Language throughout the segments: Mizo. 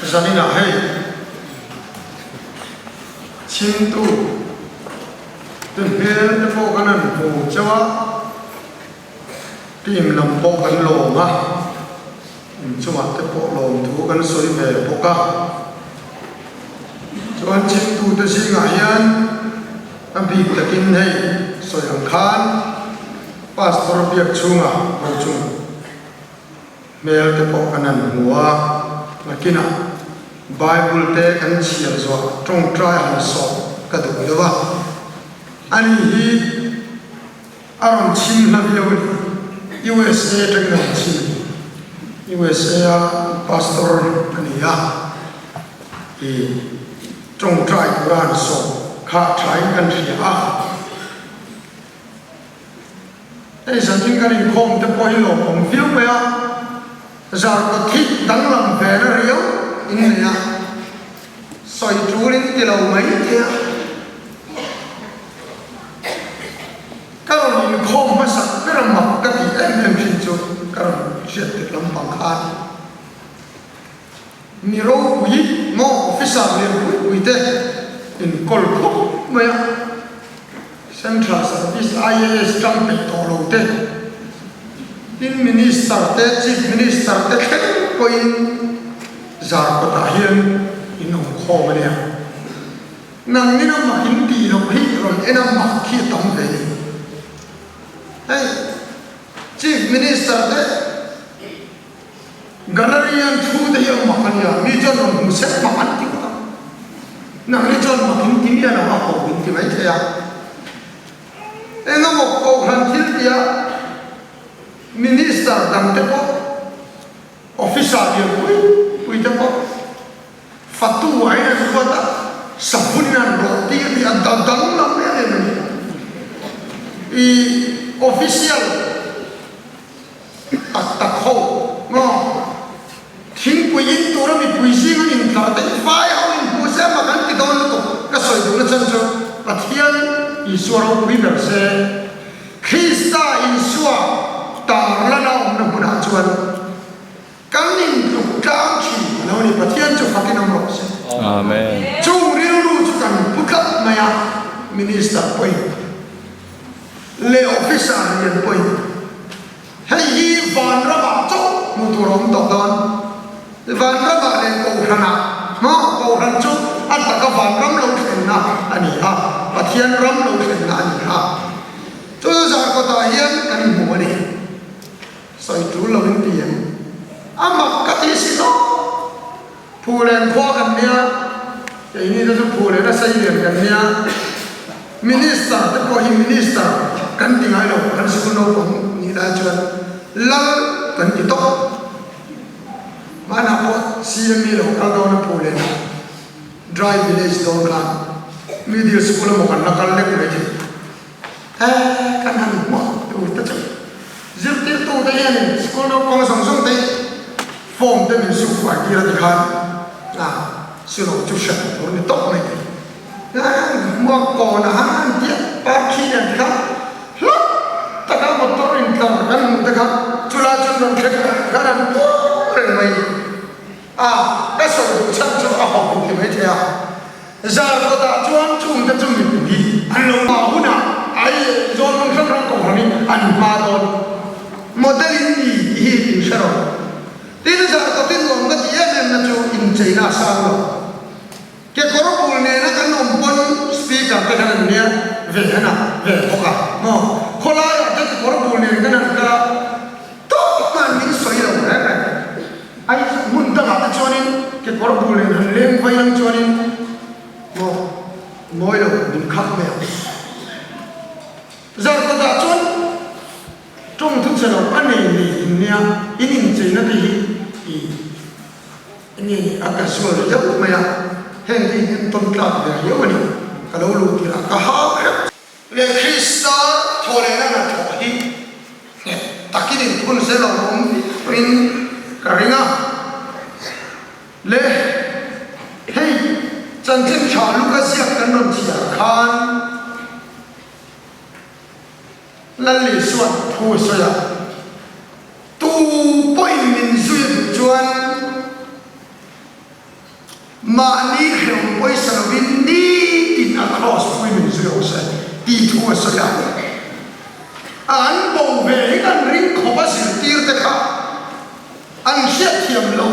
Zaninah hei chhimtu te hmel te pawh kan han hmu chauh a, team lam pawh kan lawm a, inchungah te pawh lawmthu kan sawi ve bawk a. Chuan chhimtu te zingah hian a bik takin hei sawi ang khan Pastor biak chhungah rochung hmel te pawh kan han hmu a, nakinah Bible te kan chhiar zuah tawngtai han sawh ka duh deuh a, ani hi a rawn chhim hla viau a ni, USA atangin a rawn chhim a ni, USA a Pastor a ni a, i tawngtai tura han sawh kha thain kan hria a. Hei zantin kan inkhawm te pawh hi lawmawm viau mai a, zarkawt hi danglam ve na riau in nei a, sawi tul in ti lo mai thei a. Ka rawn inkhawm hmasak ber a mak ka tih em em thin chu ka rawn hriat tir lampang khan mi ropui maw officer lian pui pui te inkawl khawp mai a. Central Service IAS tang peih tawh lo te, tin Minister te, Chief Minister te thleng pawhin Zarkawtah hian in awm khawm a nia. Nangin a mak in tih loh hi rawn en a mak khi a tam ve ni. Hei Chief Minister te Gallery an thu te hi a mak a nia, mi chuan rawn hmu sek mak an ti ngawt a, nangni chuan mak in ti miah lo a ho in ti mai thei a. Engemaw kohhran thil tia Minister dang te pawh, Officer lian pui pui te pawh fatu ah hian an ruat a, savun in an rawh tir tih a danglam em em a ni. I official. Tak tak ho maw? Thingpui in tura mipui zing an intlar te hi vai ho in hmu se mak an ti dawn lutuk. Ka sawi duhna chan chu Pathian Isua ropui ber se, Krista Isua tarlana awmna hmunah chuan kan intluk tlang thin a lo ni. Pathian chu fakin awm rawh se. Amen. Chung rilru chu kan pu tlat mai a, Minister pawhin. Leh officer lian pawhin hei hi vanramah chauh hmuh tur a awm tawh dawn. Vanramah leh Kohhranah maw Kohhran chu a taka vanram lo thlenna a ni a, Pathian ram lo thlenna a ni a. Chu chu Zarkawtah hian kan hmu a ni. Sawi tul lo in ti em? A mak ka ti si lo. Phulen khua kan nia, keini te chu Phulen a sei lian kan nia, Minister te pawh hi Minister kan ti ngai lo, kan sikul naupang nih lai chuan Lal kan ti tawp. Hmanah pawh CME lo kal dawn a Phulen ah Dry Village dawn khan Middle School emaw kan la kal lek mai thei. He kan han hmuah tur te chu zirtirtu te hianin school naupang zawng zawng te form te min suk fai tir a ti khan a silo chu hriat tur ni tawp mai thei. Hmuak kawn a han han tiah parthi nen ti khan hlauh taka motor intlar kan hmuh te kha chulai chuan rawn thleng kan han puar reng mai a, ka sawi duh chhan chu a hawk in ti mai thei a. Zarkawtah chuan chungte chu mipui an lo hma hunah ai zawn hmang hrang hrang kohhranin an hma dawn. Model in ni tih hi in hre rawh. Tin, Zarkawtin nuam ka tih em em na chu incheina a sang lo. Kekawr bul nena kan awm pawn speaker te khan an nia ve han a ve bawk a maw. Khawlaiah te kekawr bul nen kan han kal a, tawp hman min sawi lo reng reng. Ai hmun dangah te chuanin kekawr bul nen han leng vai ang chuanin maw mawi lo min khak mai ang. Zarkawtah chuan tawng thu che lo a nei nei in nia in incheina te hi i enge a casual riau mai a, heng te hi entawn tlak ve riau a ni ka lo luh tirh a ka hau hrep. Leh Krista thawhlehna hnathawh hi nghet takin inphun zel a awm viauin ka ring a. Le hei chanchin tha Luka ziak kan rawn chhiar khan Lal Isua'n thu a sawi a, Tu pawhin min zui a duh chuan. Mahni hrehawm pawisa lovin nitin a kraws pui min zui rawh se tih thu a sawi a. An bo ve hi kan ring khawp a zirtir te kha an hriatthiam lo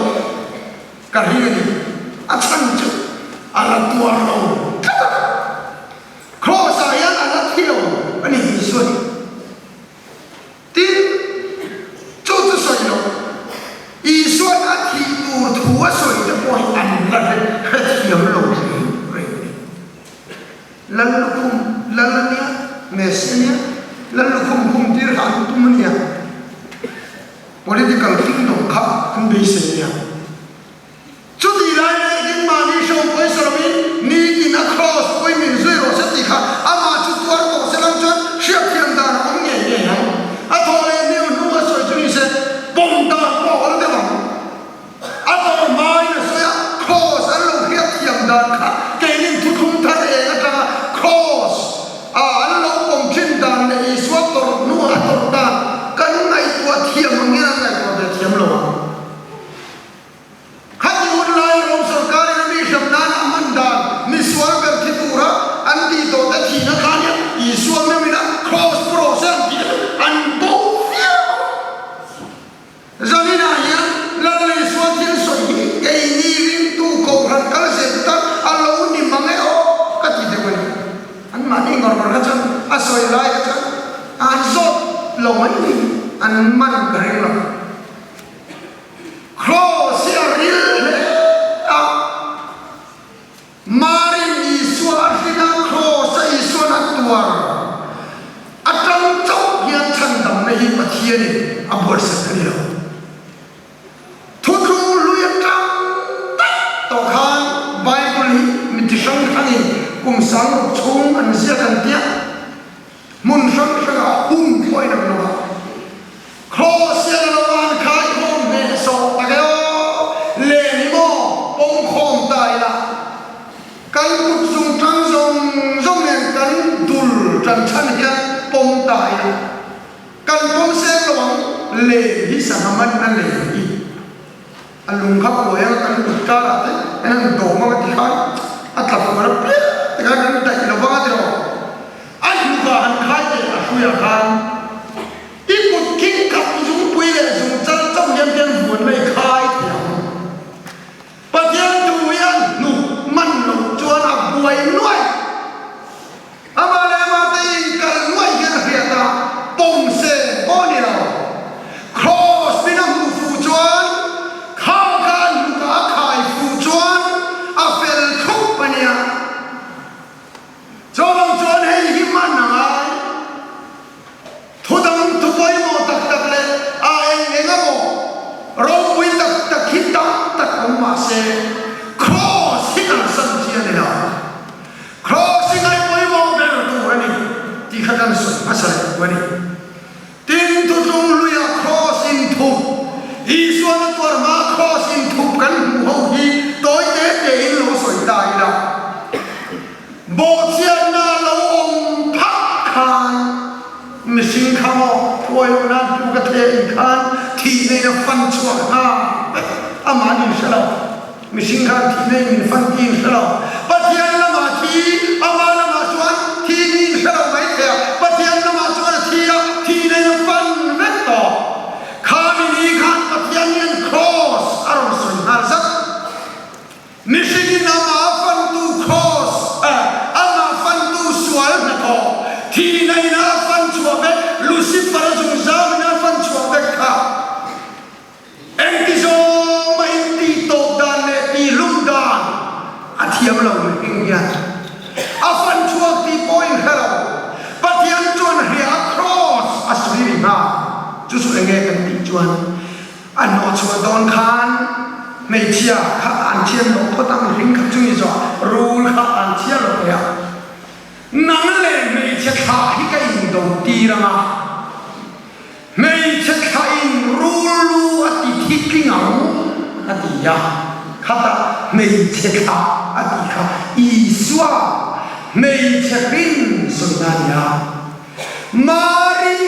ka ring a ni. A chhan chu a la tuar lo tlat a. Kraws ah hian a la thi lo a ni Isua hi. Tin, chu chu sawi lo, Isua'n a thih tur thu a sawi te pawh hi an la hre hrethiam lo reng reng a ni. Lal lukhum lal a nia, Messi a nia, lal lukhum khum tir kha an tum a nia, political kingdom kha an beisei a nia. Chutih lai lekin mahni hreawm pawisa lovin nitin a kraws pui min zui rawh se tih kha amah chu tuar tawh se lang chuan hriatthiam dan a awm ngei ngei ang. A thawh leh hnu hnu a sawi chu ni se pawm dan pawh a awl deuh ang. A tawrh hmain a sawi a, kraws an lo hriatthiam dan kha keinin thuthlung thar eng atanga kraws a an lo pawm thin dan leh Isua tawrh hnu a tawrh dan kan ngaihtuah thiam ang hian an ngaihtuah ve thiam lo ang. Khati hun lai Rom sorkarin a mi hrem nan a hman dan misual ber thi tura an tih tawh te thihna khan hian Isua meuhin a kraws pu rawh se an tih te chu an bo viau. Zaninah hian Lal Isua thil sawi hi keini ringtu kohhran kal zel tan a lo ni mang e aw ka ti deuh a ni. Anmahni ngawr ngawr kha chuan a sawi lai kha chuan an zawt lo mai ni an man ka ring lo. Kraws hi a ril hle a, Marin Isua a hrin a, kraws a Isuan a tuar atang chauh hian chhandamna hi Pathianin a buatsaih a ni lo. Thuthlung hlui atang daih tawh khan Bible hi mi chi hrang hrangin kum sangruk chhung an ziak an tia. Hmun hrang hrangah hun pawh in ang lo a, Kraws hian a lo an khaikhawm hnehsawh tak e aw, len hi maw pawmkhawm ta ila, kan kut zung tang zawng zawng nen kan dul tan chhan hian pawm ta ila, kan pawm seng lo ang, len hi sangha man a len hi. A lung kha kuai anga kan kut karah te kan han dawm anga ti khan a tla fual a piang te khan kan daih lo vang a ti lo. A hnukah han khai teh a hruiah khan i kut khing khat zungpui leh zungchal chauh hian khian vuan mai khai thei ang. Pathian thu hi a hnuk man loh chuan a buai nuaih. Amah leh amah te inkal nuaih hian a hriat a, pawm se pawh a ni lo. Kraws min a hmuh fuh chuan, kha kha a hnukah a khai fuh chuan a fel thlup a nia. Chuvang chuan hei hi man a ngai. Thudang thu pawimawh tak tak leh a eng eng emaw ropui tak tak hi tam tak awm mah se, Kraws hi kalsan chi a ni lo. Kraws hi ngaih pawimawh ber tur a ni tih kha kan sawi hmasa leh duh a ni. Tin, thutlung hluiah Kraws inthup, Isuan a tuar hmaa Kraws inthup kan hmuh ho hi tawi te tein lo sawi ta ila. Bawhchiatna lo awm phak khan mihring kha maw thuai loh nan pu ka thei a in khan thih neiin a fan chhuak hna vek amah an inhre lo. Mihring khan thih neiin min fan tih inhre lo. Pathian lamah thi, amah lamah chuan thi ni inhre lo mai thei a, Pathian lamah chuan a thi a, thih neiin a fan vek tawh. Khami ni khan Pathian hian kraws a rawn sawi nghal zat. Mihringin amah fantu kraws, amah fantu sual hnathawh, thihna ina a fan chhuah vek, Lucifer-a zungzam ina a fan chhuah vek kha engti zawng mahin tih tawp dan leh tih hlum dan a thiam lo mihring hian a fan chhuak tih pawh in hre lo. Pathian chuan hria a kraws a sawi ri nghal. Chu chu enge kan tih chuan A hnawhchhuah dawn khan hmeichhia kha an thian loh phawt a, mihring kha chumi zawh rul kha an thian loh thei a. Nang leh hmeichhe thlah hi ka indo tir ang a, hmeichhe thlahin rul lu a ti thi tling ang a ti a, khatah hmeichhe thlah a tih kha Isua hmeichhe hrin sawina a ni a. Mari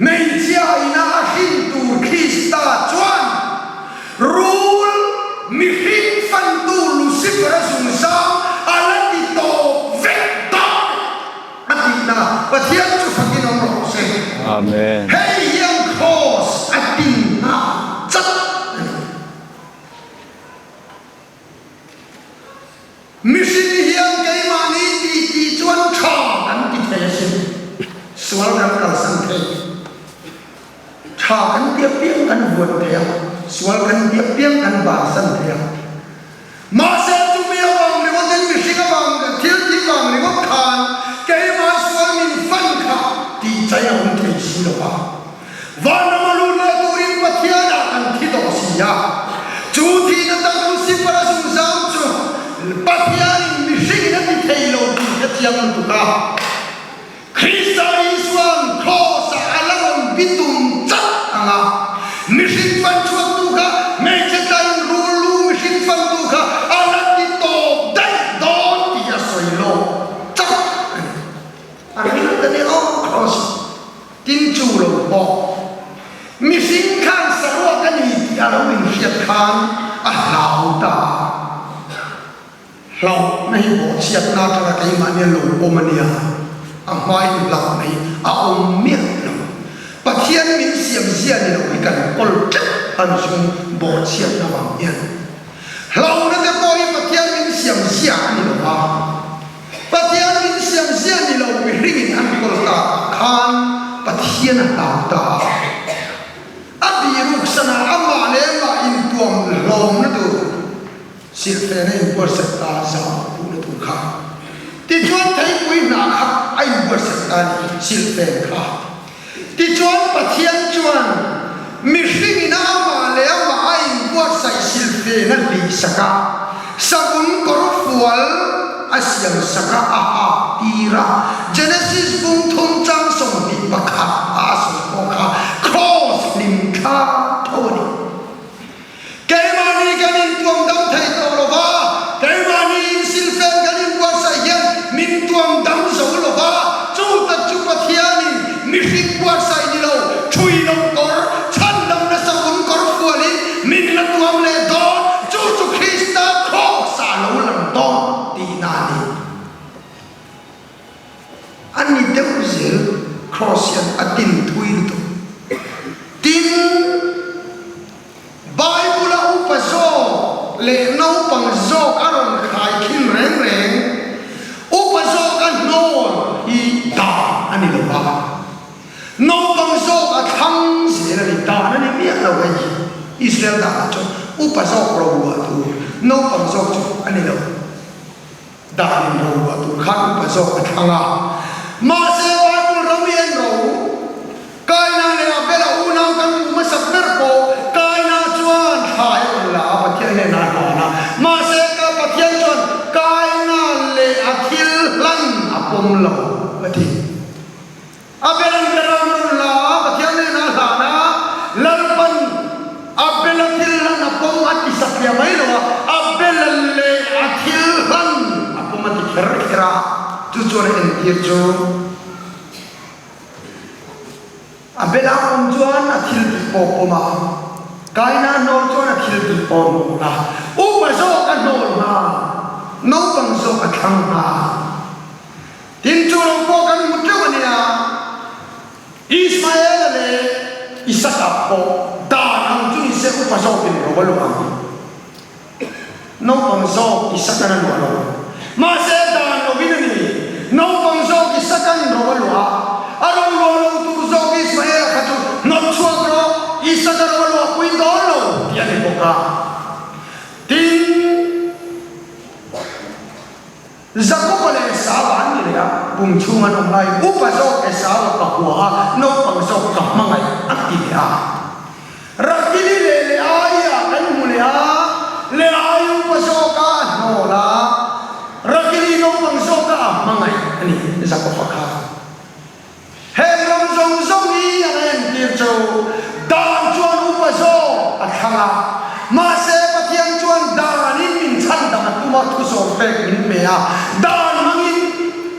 hmeichhia ina a hrin tur Krista chuan rul mihring fantu. Lucifer-a zungzam a la ti tawp vek dawn a tihna Pathian chu fakin awm rawh se. Amen. Hei hian Kraws a tin nghal chat a ni. Mihring hian keimahni tih tih chuan tha kan ti thei asin. Sual kan kalsan thei. Tha kan ti apiang kan vuan thei a, sual kan ti apiang kan bansan thei a. Mahse chumi avang ringawtin mihring avang thil tih vang ringawt khan keimah sual min fan kha tih chai a awm thei si lo va. Vanram a lut leh turin Pathianah kan thi tawh si a. Chu thihna tak Lucifer a zungzam chu Pathianin mihringin a ti thei lo tih ka chiang lutuk a. Krista Isua'n Kraws-ah a la rawn bitum chat ang a, mihring fan chhuaktu kha hmeichhe tlaiin rul lu mihring fantu kha a la ti tawp daih dawn tih a sawi lawk chat a ni. A ril ta nia aw Kraws tin chu lo pawh mihring khan saruak a ni tih a lo inhriat khan a hlau ta a. Hlauhna hi bawhchhiatna atanga keimahni a lo awm a nia, a hmain hlauhna hi a awm miah lo. Pathian min siam zia ni lo hi kan kawl teuh a mihring bawhchhiatna vang hian. Hlauhna te pawh hi Pathian min siam zia a ni lo va, Pathian min siam zia ni lo mihringin an kawl ta ah khan Pathian a hlau ta a. A biruk sanah amah leh amah intuam hlawmna tur. Silhfen a inbuatsaih ta a, zau a puhna tur kha. Tichuan theipui hnah kha a inbuatsaih ta a ni, silhfen kha. Tichuan Pathian chuan mihringin a amah leh amah a inbuatsaih silhfen a hlihsak a, savun kawr fual a siamsak a, a hak tir a. Genesis bung thum chang 21 a a sawi pawh kha Kraws hlimthla tho a ni. Keimahni kan intuam dam thei tawh lo va, keimahni insilfen kan inbuatsaih hian min tuam dam zo lo va, chu tak chu Pathianin mihring buatsaih ni lo, ṭhui lo kawr, chhandam nasa vun kawr fualin min la tuam leh dawn, chu chu Krista Kraws-ah lo lang dawn tihna a ni. A ni deuh zel Kraws hian a tin thui lutuk. Tin. Bible-a upa zawk leh naupang zawk a rawn khaikhin reng reng. Upa zawk a hnawl hi dan a ni lo va, naupang zawk a thlang zel a ni. Dan a ni miah lo hei hi. Israel danah chuan upa zawk roruah tur, naupang zawk chu a ni lo. Dan in roruah tur khan upa zawk a thlang a. Mahse Bible ram hi en ro. Kaina leh Abela unau kan hmuh hmasak ber pawh Kaina chuan thla a rawn la a, Pathian hnenah a hlan a. Mahse ka Pathian chuan Kaina leh a thil hlan a pawm lo a ti. Abela'n ka ram a rawn la a, Pathian hnenah a hlan a, Lalpan Abela thil hlan a pawm a ti satliah mai lo a, Abela leh a thil hlan a pawm a ti kher kher a, chu chuan a entir chu. Abela awm chuan a thil tih pawh pawm a, Kaina hnawl chuan a thil tih pawh hnawl a, upa zawk a hnawl hna, naupang zawk a thlang hna. Tin, chu lo pawh kan hmu teuh a nia, Ismaela leh Isaka pawh dan ang chu ni se upa zawkin ro a luh ang. Naupang zawk Isaka'n a luah lo. Mahse, dan lovin a ni. Naupang zawk Isaka'n ro a luah a. A ro luah lo tur zawk Ismaela kha chu hnawt chhuak rawh, Isaka ro a luahpui dawn lo tih a ni bawk a. Tin. Jakoba leh Esau an ni leh a, pum chhung an awm laiin upa zawk Esau ka hua a, naupang zawk ka hmangaih a ti leh a. Rakili leh Leaia kan hmu leh a, Leai upa zawka a hnawl a, Rakili naupang zawka a hmangaih a ni Jakoba kha. Heng ram zawng zawng hi an entir chu dan chuan upa zawk a thlang a, mahse Pathian chuan danin min chhandam a tum a, thusawm pek min pe a, dan hmangin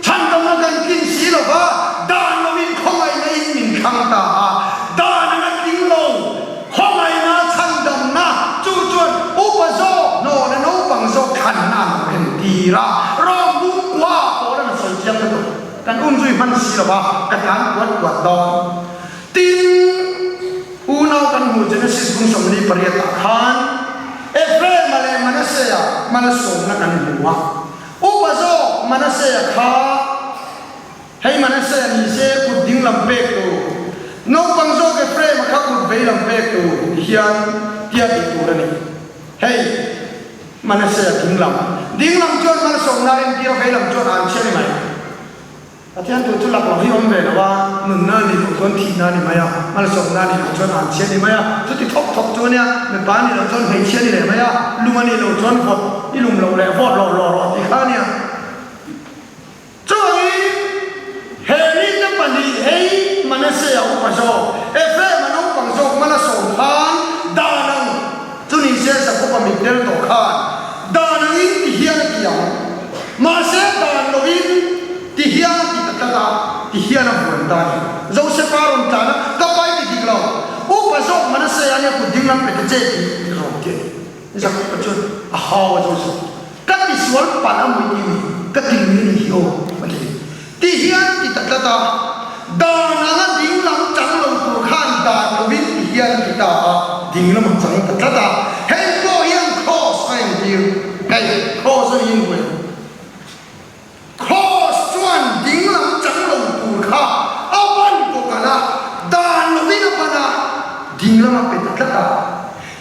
chhandamna kan tlin si lo va, dan lovin khawngaihna in min thlang ta a, dan an a tling lo, khawngaihna chhandamna chu chuan upa zawk hnawna naupang zawk thlanna a lo. entir a, Rom bungkua pawh a sawi chiang lutuk. Kan umzui hman si lo va, ka tlan puat puat dawn. Tin, unau kan hmuh Genesis bung 48 ah khan Ephraim-a leh Manasseh-a malsawmna kan hmu a. Upa zawk Manasseh-a kha hei Manasseh-a ni se kut ding lam pek tur, naupang zawk Ephraim-a kha kut vei lam pek tur ti hian tia tih tur a ni. Hei Manasseh-a ding lam, ding lam chuan malsawmna a entir a, vei lam chuan an chhia ni mai. Pathian thu chu lak loh hi awm ve lo a, nunna a nih loh chuan thihna a ni mai a, malsawmna a nih loh chuan anchhia a ni mai a, chuti thawk thawk chu a nia, mipa a nih loh chuan hmeichhia a ni leh mai a, lum a nih loh chuan vawt i lum loh leh vawt lawh lawh rawh tih kha a nia. Chuvangin he mite pahnih hei Manasseh-a upa zawk, Ephraim-a naupang zawk Malasawm khan dan ang chu ni se Jakob-a mitdel tawh khan dan angin ti hian a ti ang. Mahse dan loin ti hian a ti ta tlat a, ti hian a vuan ta a ni. Josefa rawn tlan a, Ka pai ti dik lo, upa zawk Manasseh a nia kut ding lam pe ta che tih i rawn ti a ni. Jakob-a chuan a hau a, Joseph, ka tisual palh a mawi ti ni, ka ti lui a ni hi aw, a ti. Ti hian a ti ta tlat a, dan anga ding lam chang lo tur khan dan loin ti hian a ti ta a, ding lam a chang ta tlat a, hei pawh hian Kraws a entir, hei Kraws a niin huai ang. Kraws chuan ding lam chang lo tur kha a ban bawk ang a, dan loin a ban a, ding lam a pe ta tlat a.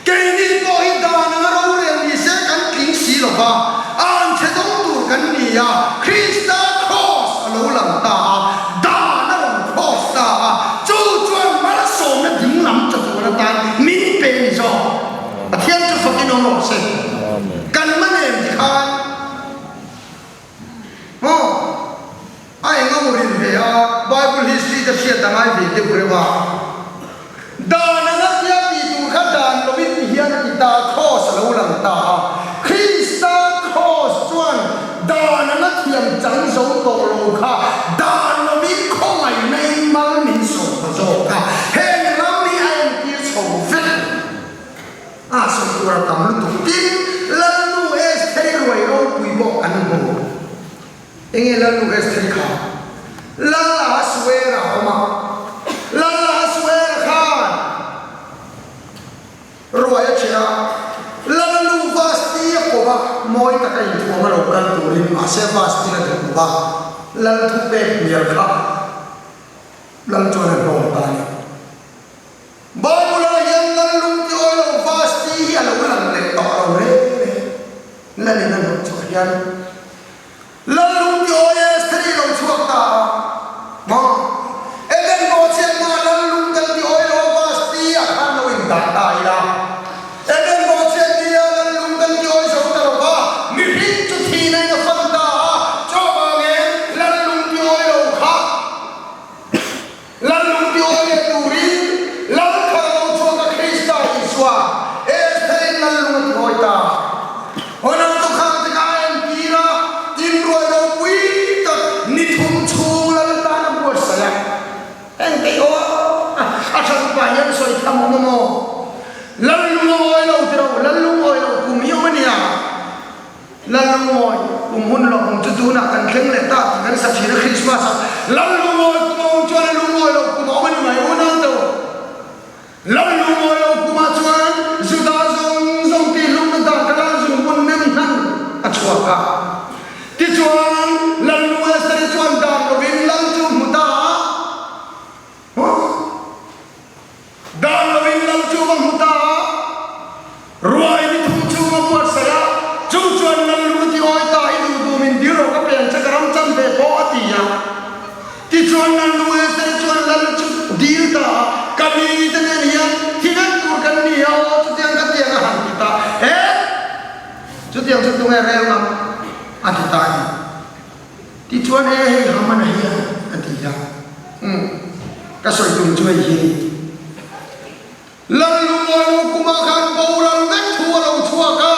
Keini pawh hi dan anga rorel ni se kan tling si lo va, anchhe dawng tur kan ni a, Krista Kraws a lo lang ta a, dan a rawn kraws ta a, chu chuan malsawmna ding lam chatuan atan min pe ni zawk. Pathian chu fakin awm rawh se. Kan man em ti khan maw? A eng emaw rin ve a, Bible history te hriat a ngai ve deuh reuh a. Dan anga tia tih tur kha dan lovin ti hian a ti ta, Kraws a lo lang ta a. Krista Kraws chuan dan anga thiam chang zo tawh lo kha dan lovin khawngaihna in mal min sawm ta zawk a. Heng ram hi a entir chho vek a, sawi tur a tam lutuk. Tin, Lalnu Estheri ruai ropui pawh an hmu. Enge Lalnu Esther kha? Lal Ahasuera a awm a. Lal Ahasuera khan ruai a ṭheh a, Lalnu Vasti a kawm a, mawi taka inthuam a lo kal turin, mahse Vasti la duh lo va, Lal thupek hnial kha Lal chuan a hnawm ta a ni. Bible-ah hian Lal lungtiawi lo Vasti hi a lo lang leh tawh lo reng reng. Lalin a hnawh chhuah hian Lal lungtiawi Estheri lo chhuak ta a, maw? Eden bawhchhiatnaah Lal lung kan tiawi lo Vasti ah khan lo indah ta ila. Eden bawhchhiat nia Lal lung kan tiawi zo ta lo va, mihring chu thihna in a fan ta a, chuvangin Lal lung tiawi lo kha Lal lungtiawi leh turin Lal thar lo chhuak a Krista Isua Estherin Lal lung a tiawi ta. Honam tukhang te kha a entir a, inruai ropui tak ni thum chhung Lal tan a buatsaih a. Engteih aw a hran pa hian sawi tham awm a maw? Lal lung a awi lo tiro, Lal lung awi lo kum hi awm a nia. Lalngawi kum hun lo awm chu tunah kan thleng leh ta tih kan sa thin a Christmas ah Lalngawi kum a awm chuan a lungawi lo kum a awm a ni mai unau te u. Lalngawi lo kum ah chuan Juda zawng zawng tih hlumna dan kha lan zung hmun nem hnan a chhuak a. Tichuan Lalngawi Esther-i chuan dan lovin Lal chu hmu ta a. Huh? Dan loin lal chu va hmu ta a, ruai ni thum chhung a buatsaih a, chu chuan lal lu ti awi ta i duh duh min dil rawh ka pen che ka ram chan ve pawh a ti a. Tichuan lal lu Esther chuan lal chu dil ta a, ka mi te nen hian thi vek tur kan ni a aw chutiang ka tiang a han ti ta e, chutiang chu tunge rel ngam a ti ta a ni. Tichuan e hei Haman-a hian a ti a, Umm, ka sawi tum chu hei hi a ni. Lallungawi kumah khan boral vek thu a lo chhuak a,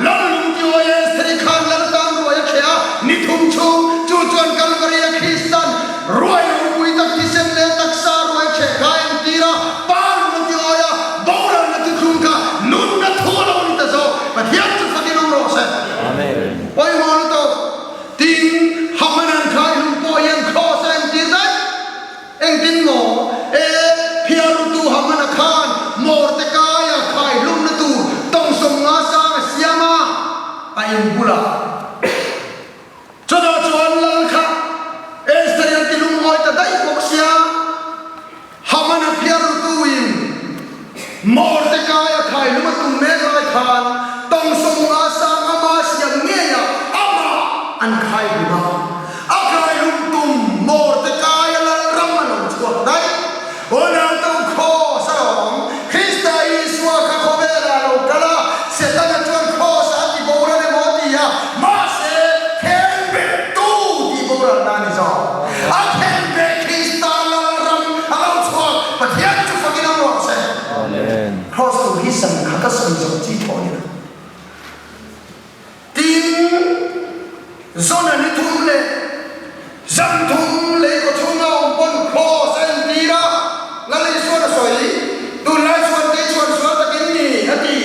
Lallungtiawi Estheri khan Lal tan ruai a ṭheh a, ni thum chhung chu chuan Kalvari-a Kristan ruai ropui tak thisen leh taksa ruai ṭheh kha a entir a, Pa lung a tiawi a, boralna thuthlung kha nunna thu a lo ni ta zawk. Pathian chu fakin awm rawh se. Amen. Pawimawh lutuk. khai hlum a, a khai hlum tum Mordekaia lalram a lo chhuak daih. Unau Kraws a lo awm. Krista Isua kha khawvelah a lo kal a, Setana chuan Kraws a ti boral emaw a ti a, mahse khenbettu tih boralna a ni zawk. A khenbet Krista lalram a lo chhuak, Pathian chu fakin awm rawh se. Amen. Kraws tur hi san khat a sawi zawh chi pawh a ni lo. Tin, Zona ni thum leh zan thum lei kaw chhunga awm pawn Kraws a entir a, Lal Isuan a sawi, Tunlai chuan kei chuan sual takin ni, a ti.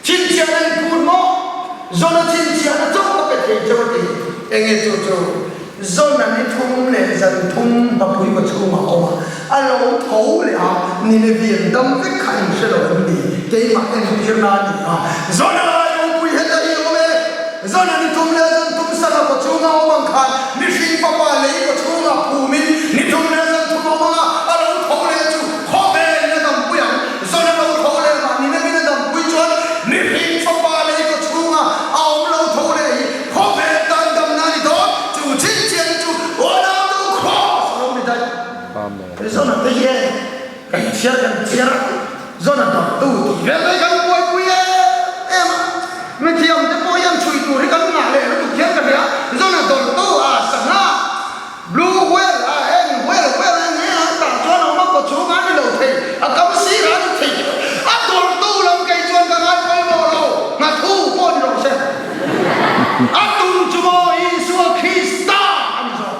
Chhinchhiahna in phut maw? Zona chhinchhiahna chauh ka pe thei chauh a ti. Enge chu chu? Zona ni thum leh zan thum hmapui kaw chhungah a awm a, a lo tho leh a, Ninevi an dam vek kha in hre lo em ni? Keimah entirna a ni a, Zona ai ropui heta hi awm e! Zona ni thum leh zan thum sangha kaw chhunga awm ang khan mihring fapa lei kaw chhungah phumin ni thum leh zan thum a awm ang a, a lo tho leh chu khawvelin a dampui ang. Zona lo tho leh mah Ninevin a dampui chuan mihring fapa lei kaw chhunga a awm lo tho leh hi Khawvel tan damna a ni dawn, chu chhinchhiahna chu Ronaldo Cross a lo ni daih. Amen. Zona te hi e, kan chhiar kan chhiar a, Zona dawttu tih vel mai kan buaipui em em a, mithiam te pawh hian chhui tur hi kan ngah leh lutuk hian ka hria, Zona dawttu a sangha Blue whale a eng whale whale a nge an tah chuan a awm a kaw chhung a ni lo thei, a kam sir a ni thei tih a dawrtu lam kei chuan ka ngai pawimawh lo, nghathu pawh ni rawh se. A tum chu maw Isua Krista a ni zawk.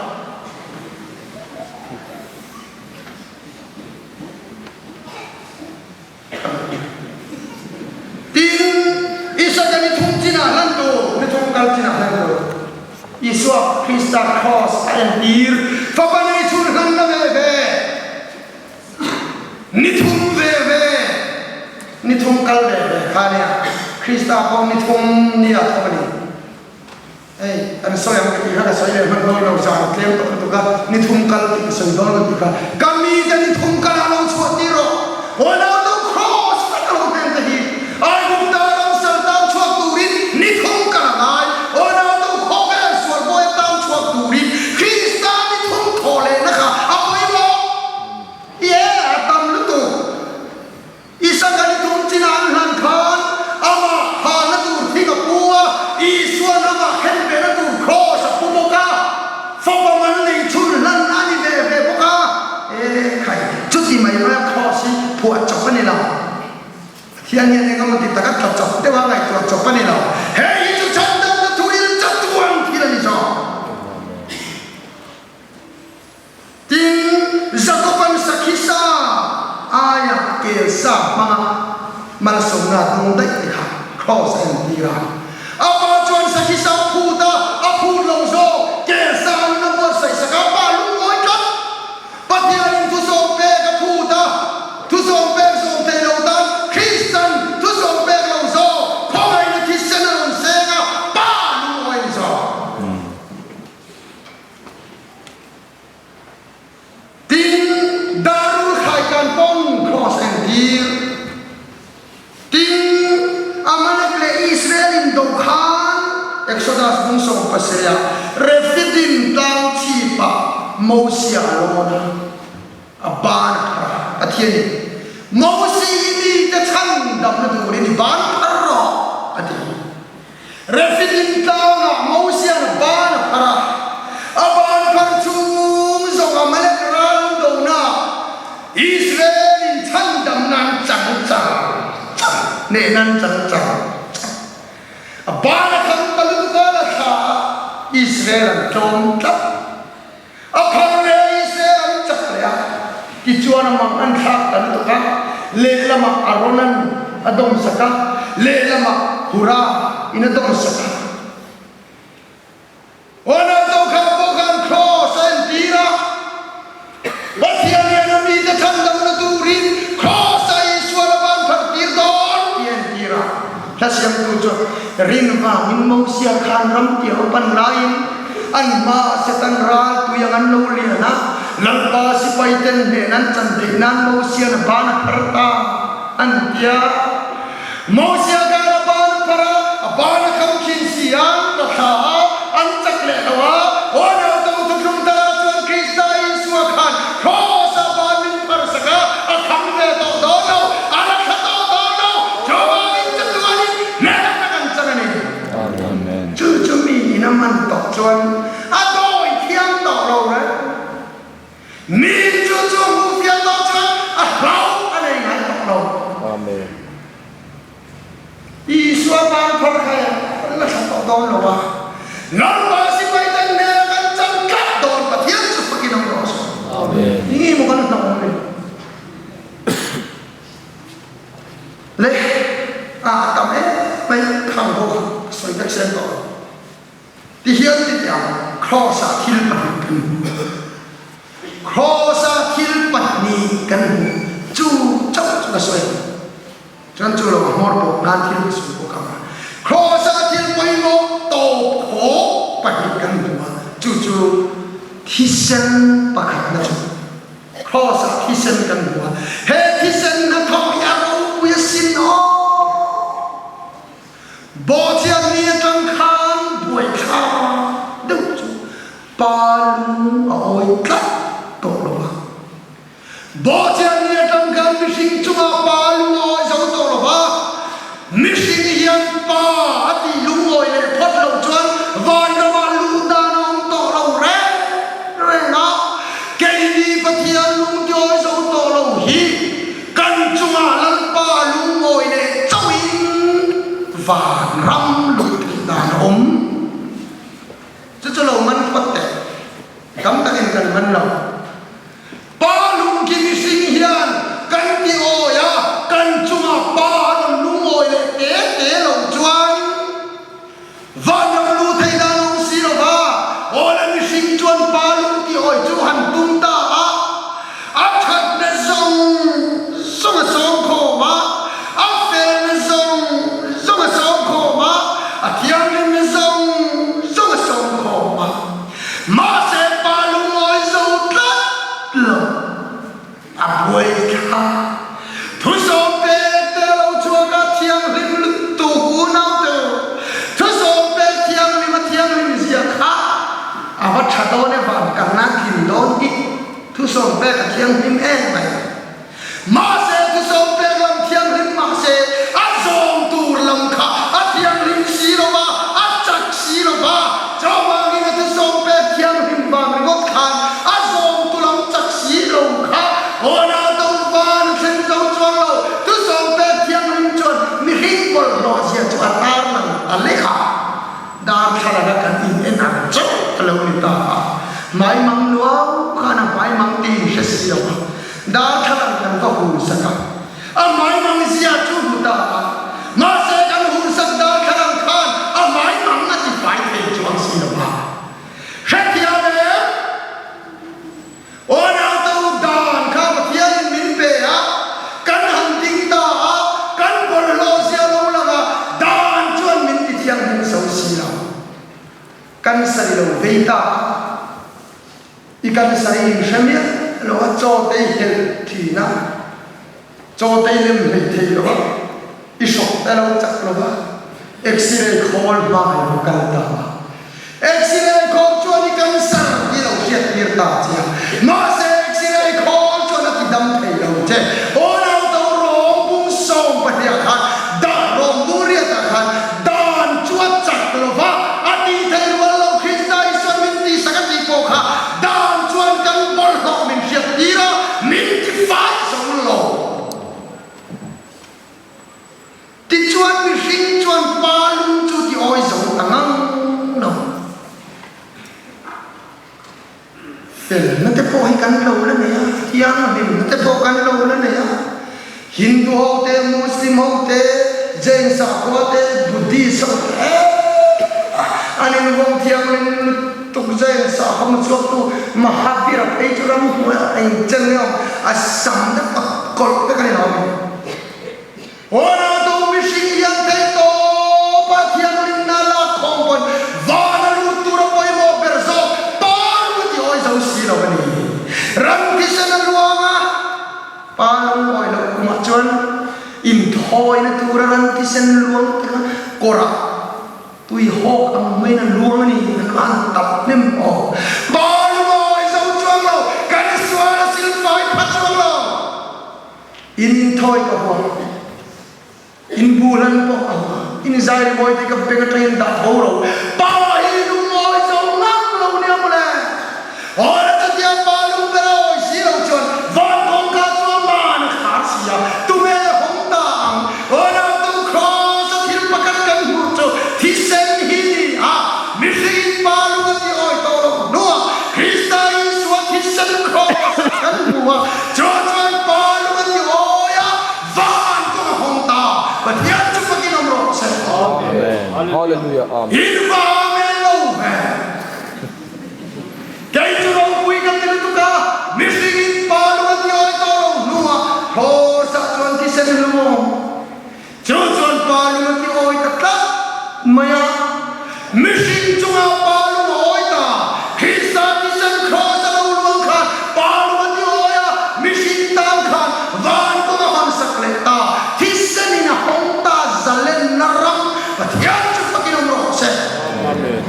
Tin, Isaka ni thum chinah hlan tur, ni thum kal chinah hlan tur. Isua Krista Kraws a entir, fapa nei chhun hlanna ve ve, ni thum ve ve, ni thum kal ve ve kha nia, Krista pawh ni thum nia tho a ni. Hei, an sawi ang ka tih kha ka sawi leh hman dawn lo, zan a tlem tawh lutuk a, ni thum kal tih ka sawi dawn lo tih kha ka mite ni thum kal ah lo chhuah tir rawh, Ronaldo Kroos vek a lo hmel te hi Aigupta ram sal tan chhuak turin ni thum kal a ngai, Ronaldo khawvel sual bawi a tan chhuak turin Krista ni thum thawh lehna kha a pawimawh, yeah, a tam lutuk. Isaka ni thum chinah an hlan khan amah halna tur thing a pu a, Isua'n amah khen vehna tur kraws a pu bawk a, fapa mal nei chhun hlanna a ni ve ve bawk a. E khai, chuti mai maia kraws hi phuah chawp a ni lo. Pathian hian eng emaw ti taka tla chawp deuh a ngaihtuah chawp a ni lo. Hei hi chu chhandamna thuil chatuan thil a ni zawk. Tin, Jakoba'n sakhi sa aia kel sa hmanga malsawmna a dawng daih te kha Kraws a entir a. A pa chuan sakhi sa a phut a, a phut lo zawk, kel sa an la buatsaih sak a, pa lungawi tlat. Pathianin thusawm pek a phut a, thusawm pek zawm thei lo tan Kristan thusawm pek lo zawk, khawngaihna thisen a rawn seng a, pa lungawi a ni zawk. Tin, Darul Khaikan pawn Kraws entir. Tin, Amalek leh Israel indo khan Exodus bung 17 ah Rephidim tlang chhipah Mosia a lawn a, a ban a phar a, Pathianin, Mosi i mite chhan damna turin i ban phar rawh, a ti. Rephidim tlangah Mosia'n a ban a phar a, a ban phar chung zawng Amalek ral an donaah Israel-in chhandam nan chang char char, hneh nan chang char char. A ban a kham ta lutuk a, la thla a, Israel an tlawm tlat. A phar leh a Israel an chak leh a, tichuan a mang an thlak ta lutuk a, lehlamah Aaron-a'n a dawmsak a, lehlamah Hura-in a dawmsak a. Ronaldo kha pawh khan Kroos a entir a, Pathian hian a mite chhandamna turin Kroos-a Isua la ban phar tir dawn tih a entir a. Hla siamtu chu rin vangin Mosia khan ram tiang a pan laiin An hmaah Satan ral tui ang an lo lian a, Lalpa sipaiten hnen an chan theih nan Mosia'n a ban a phar ta, an ti a. Mosia khan a ban a phar a, a ban a kham khin si a, an ta thla a, an chak leh lo. chuan a dawi thiam tawh lo reng. Miin chu chu a hmuh fiah tawh chuan a hlau a nei ngai tawh lo. Amen. Isua ban phar kha a la tha tawh dawn lo a, Lalpa sipai ten hnena kan chan tlat dawn Pathian chu fakin awm rawh se. Amen. Ni maw kan hlauh awm ni? Le a a tam em mai khang ho kha ka sawi vek sen tawh lo. Ti hian ti teh ang, Kraws-ah thil pahnih kan hmu. Kraws-ah thil pahnih kan hmu. Chu chauh chu ka sawi ang. Chuan chu lo a hmawr bawk nan thil ka sawi bawk ang a. Kraws-ah thil pawimawh tawp khawk pahnih kan hmu a, chu chu thisen pakhatna chu. Kraws-ah thisen kan hmu a, he thisen hnathawk hi a ropui asin aw! Bawhchiatni atang khan buaithlak deuh chu pa lung a awi tlat tawh lo va. Bawhchiatni atang khan mihring chungah pa lung a awi zo tawh lo va. Mihring hian pa a tih lungawi leh phawt loh chuan vanramah luh dan a awm tawh lo reng reng a. Keini Pathian lungtiawi zo tawh lo hi Kan chungah Lalpa lungawi leh chauhin vanram luh theih dan a awm. Chu chu lo man phawt teh. Tam takin kan man lo. Pa lungki mihring hian kan ti awi a, kan chungah Pa a rawn lungawi leh te te lo chuan Vanram luh theih dan a awm si lo va, Awla mihring chuan pa lung ti awi chu han tum ta a, a thatna zawng zawng a sawm khawm a, a felna zawng zawng a sawm khawm a, a thianghlimna zawng zawng a sawm khawm a. Mahse pa lung awi zo tlat lo. A buai thla. Thusawm pek te lo chhuak a thianghlim lutuk unau te u. Thusawm pek thianghlim a thianghlim zia kha a va tha dawn e van kalna tlin dawn hi thusawm pek a thianghlim em mai. Mahse thusawm pek lam thianghlim mahse a zawm tur lam kha a thianghlim si lo va, a chak si lo va, chuvangin a thusawm pek thianghlim vang ringawt khan A zawmtu lam chak si lo kha Awnah do van a thleng zo chuang lo. Tu zawm pek thianghlim chuan mihring bawlhhlawh zia chu a tarlang ta lek a. Darthlalang a kan in en ang chauh a lo ni ta a. Hmaimang nuau khan a hmaimang ti in hre si lo a. Darthlalang kan va hursak a. A hmaimang zia chu hmu ta a. Mahse kan hursak darthlalang khan a hmaimang a ti fai thei chuang si lo a. Hrethiam em? Aw nau dan kha Pathianin min pe a, kan han ding ta a, kan bawlhhlawh zia lo lang a, dan chuan min ti thianghlim zo si lo. Cancer i lo vei ta a, i cancer i inhre miah lo a, chaw te i helh thin a, Chaw tei lem hlei thei lo a, i hrawk te lo chak lo a, X-ray khawl hma i va kal ta a. X-ray khawl chuan i cancer i lo hriat tir ta che a, mahse X-ray khawl chuan a ti dam thei lo che. Aw nau to rawng bung sawm pahniah khan dan rawng bung riatah khan dan chu a chak lo va, a tih thei rual lo Krista Isuan min tihsak a tih pawh kha Dan chuan kan bawlhhlawh min hriat tir a, min ti fai zo lo. Tichuan mihring chuan pa lung chu ti awi zo ta ngang lo. Felna te pawh hi kan lo la nei a, thianghlimna te pawh kan lo la nei a. Hindu ho te, Muslim ho te, Jain sakhua te, Buddhist ho te an invawng thianghlim lutuk Jain sakhua hmuchhuaktu Mahavira phei chu ramhnuaiah eng chen nge awm a sam te pawt kawlh vek a ni lo a mi. Aw mihring hian theih tawpa thianghlimna lak khawm pawn van a lut tur a pawimawh ber zawk pa lu ti awi zo si lo a ni. Ram thisen a luang a. Pa lungawi loh kumah chuan inthawina tura ran thisen luang te kha kawrah tui hawk ang maiin a luang a ni an van tap hnem aw. Pa lungawi zo chuang lo, kan sual a silfai pha chuang lo. Inthawi ka huam. In bu hlan pawh ka hmu. In zai rimawi te ka beng atangin dah bo ro. Pa hi lungawi zo Hallelujah Amen. In va amen lo ve. Kei chu ropui ka ti lutuk a, mihring in pa lung a ti awi tawh lo hnuah Kross-ah chuan thisen a lum awm. Chu chuan pa lung a ti awi ta tlat mai a, mihring chunga pa lung a awi ta, Krista thisen Kraws a lo luang khan pa lung a ti awi a, mihring tan khan van kawng a hawn sak leh ta, thisen in a hawng ta zalenna ram Pathian chu fakin awm rawh se. Amen.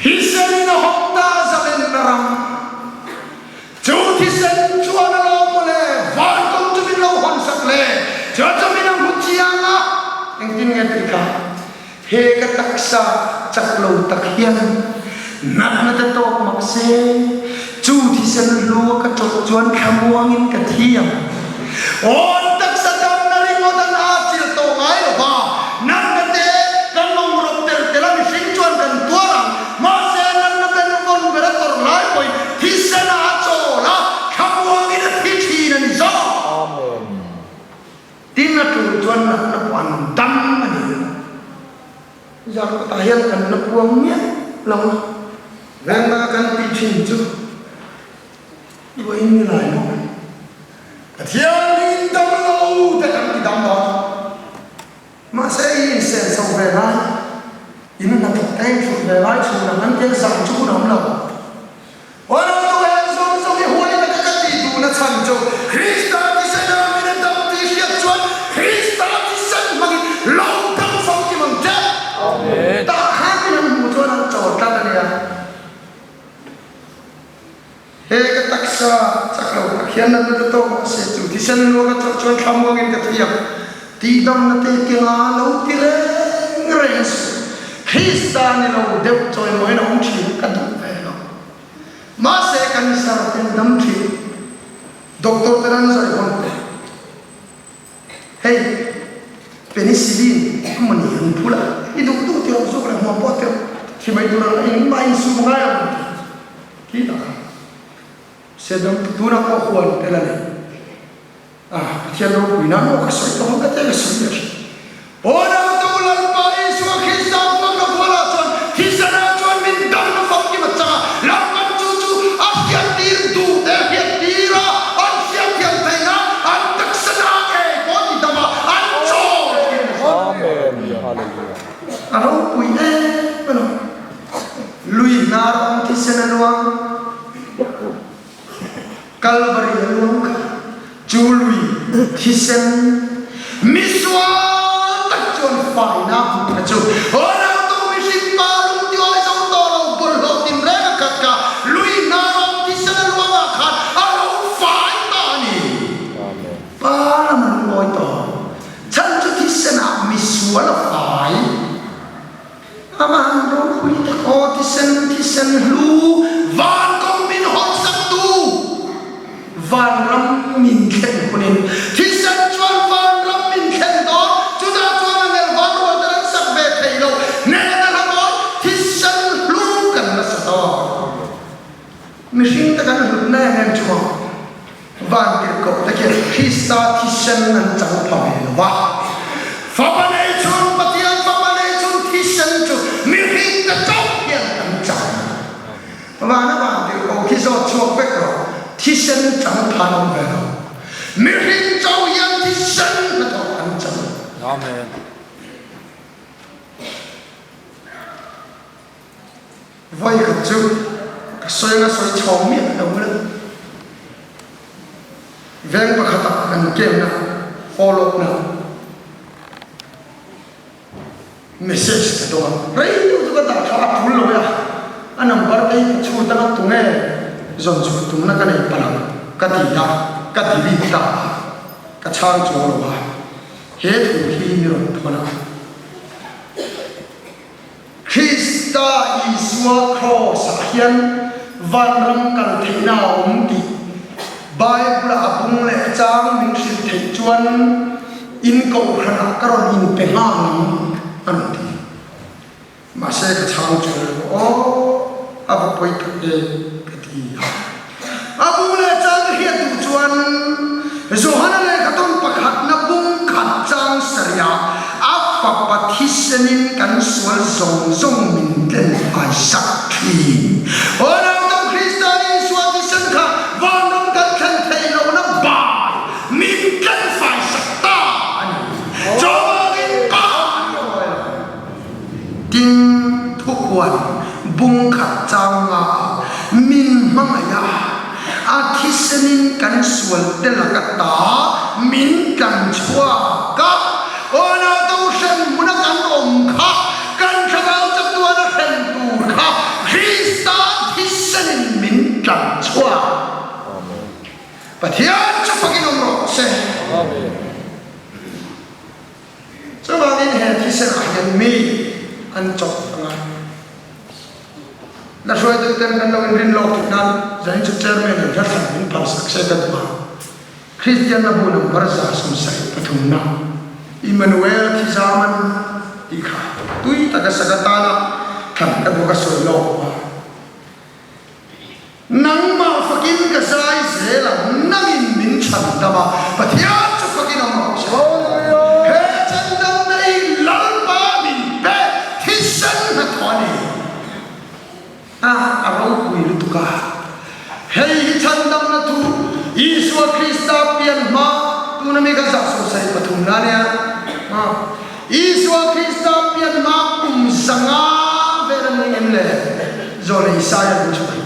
Thisen in a hawng ta zalenna ram. Chu thisen chuan a lo mawle, van kawng chu min lo hawn sak le, chuan chu min a hmu chiang a, engtin nge tih kha he ka taksa chak lo tak hian natna te tawk mak se, chu thisen hlu a ka chawlh chuan thlamuangin ka thi ang. Aw an taksa damna ringawt an aa chil tawh ngai lo va, natna te kan mawngrawp tel tel a mihring chuan kan tuar ang, Mahse, natna ben vawn ber a tawrh lai pawhin thisen ah a chawl a, thlamuangin a thi thin a ni zawk. Amen. Tin, a tul chuan natna pawh an dam a ni. Zarkawtah hian kan la puang miah lo a, vengdanga kan tih thin chu vawiin ni lai maw? Pathian hmingin dam lo te kan ti dam dawn. Mahse i insen chho ve lai, in hnathawk te in hrut ve lai chhun ang an tia zam chu hun a awm lo. Aw tu heng zawng zawng hi huai taka ka tih duhna chhan chu Krista thisen a min a dam tih hriat chuan Krista thisen hmangin lo dam famkim ang che. Tah khan min han hmuh chuan an chawl tlat a nia. He ka taksa chak lo tak hian natna te tawk mah se chu thisen luak a chawh chuan thlamuangin ka thi ang. Tihdamna te kenga lo ti reng reng suh. Krista ni lo deuh chawimawiin a awm thin ka duh ve lo. Mahse cancer ten dam thin. Doctor ten an zawi hawn teh. Hei penicillin emaw ni an phul a, i duh duh tih rawh zuk leh hmuam pawh teuh thi mai tur ang engmah insum ngai ang tih khi tak a Sedam tunah pawh huan tel a nei a, Pathian ropui nan aw ka sawi tawh ang ka tia ka sawi leh hrim. Pawnautu Lalpa Isua Krista puan ka bualah chuan thisenah chuan min damna famkim a chang a, Lalpan chu chu a hriattir duh te hriattir a, an hriatthiam theih nan an taksa na ngei pawh ti dam a, an chawl thin a ni. Amen. Hallelujah. A ropui em a lo. Lui hnar awm thisen a luang. Kalvari a luang kha chu lui thisen misual tak chuan faina a hmuh kha chu Ronaldo mihring pa lungtiawi zo tawh lo bawlhhlawh tinreng a khat kha lui hnarawng thisen a luangah khan a lo fai ta a ni. Pa lam a lungawi tawh. Chhan chu thisenah misual a fai. Amah ropui tak aw thisen thisen hlu van kawng min hawnsak tu vanram min thlen hunin thisen chuan vanram min thlen dawn chutah chuan a nel van rual ten an sak ve thei lo hnehna hla dawn thisen hlu kan nasa dawn mihring te kan hlutna em em chu maw Vantirhkoh te khian Krista thisen an chang pha ve lo va. Fapa nei chhun, Pathian Fapa nei chhun thisen chu mihring te chauh hian an chang. Vana vantirhkoh khi zawt chhuak vek rawh, thisen chang pha an awm ve lo. Mihring chauh hian thisen hnathawk an chang. Amen. Vawikhat chu ka sawi anga sawi chhawng miah lo la, veng pakhatah kan kemna follow up na message ka dawng a, rei deuh chu ka dah tha a tul lo e a, a number te hi ka chhut anga tunge zawn chhuah tumna ka nei palh ang ka ti a, ka delete ta a, ka chhang chuang lo a, he thu hi mi rawn thawn a. Krista Isua Kraws-ah hian vanram kal theihna a awm tih Bible-a a bung leh chang min hrilh theih chuan in kohhranah ka rawn inpe nghal ang a rawn ti. Mahse ka chhang chuan lo, Aw, a va pawi tak e, ka ti a. A bung leh chang ka hriat duh chuan Johana leh. thisenin kan sual zawng zawng min tlen fai sak thin. Aw nautawng Krista Isua thisen kha vanram kan thlen theih lohna bai min tlen fai sak ta a ni. Chuvangin Pa an rawi lo. Tin, thupuan bung khat chang nga ah min hmangaih a, a thisenin kan sual te laka ta min tlan chhuak a, aw nauto hrem hmuna kan awm kha kan thlarau chatuana hrem tur kha Krista thisenin min tlan chhuak. Pathian chu fakin awm rawh se. Chuvangin he thisenah hian mi an chawp ang a. Na hruaituten kan lo inrin lawk theih nan zanin chu Chairman in hla thlan min phalsak se ka duh a. Kristianna bu number 73 na Immanuel Thizaman tih kha tui taka sak atana thlan ka duh ka sawi lawk a. Nangmah fakin ka zai zel a, nangin min chhan dam a, Pathian chu fakin awm rawh se. He chandamna hi Lalpa min pe thisen hnathawh a ni a, a ropui lutuk a. Hei hi chhandamna thu Isua Krista pian hma tuna mi ka 73 na nia. Isua Krista pian hma kum 500 vel an ning em le? Zawlei Isaia lu chu a ni.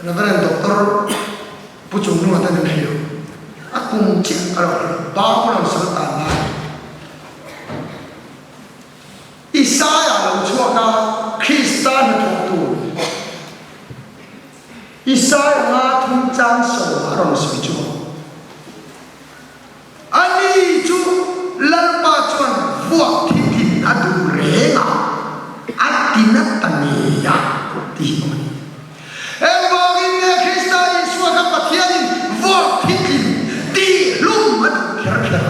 Reverend Doctor Pu Chungnunga ten an hrilh. A kum chiah a lo hrilh. Babulon sal tan lai. Isaia lo chhuak a, Krista hnathawk tur. Isaia nga thum chang sawm a rawn sawi chu. Ani chu Lalpa chuan vuak thitlin a duh reng a, a ti na ta ngei a tih hi awm a ni. Engvangin nge Krista Isua kha Pathianin vuak thitlin tihhlum a duh kher kher?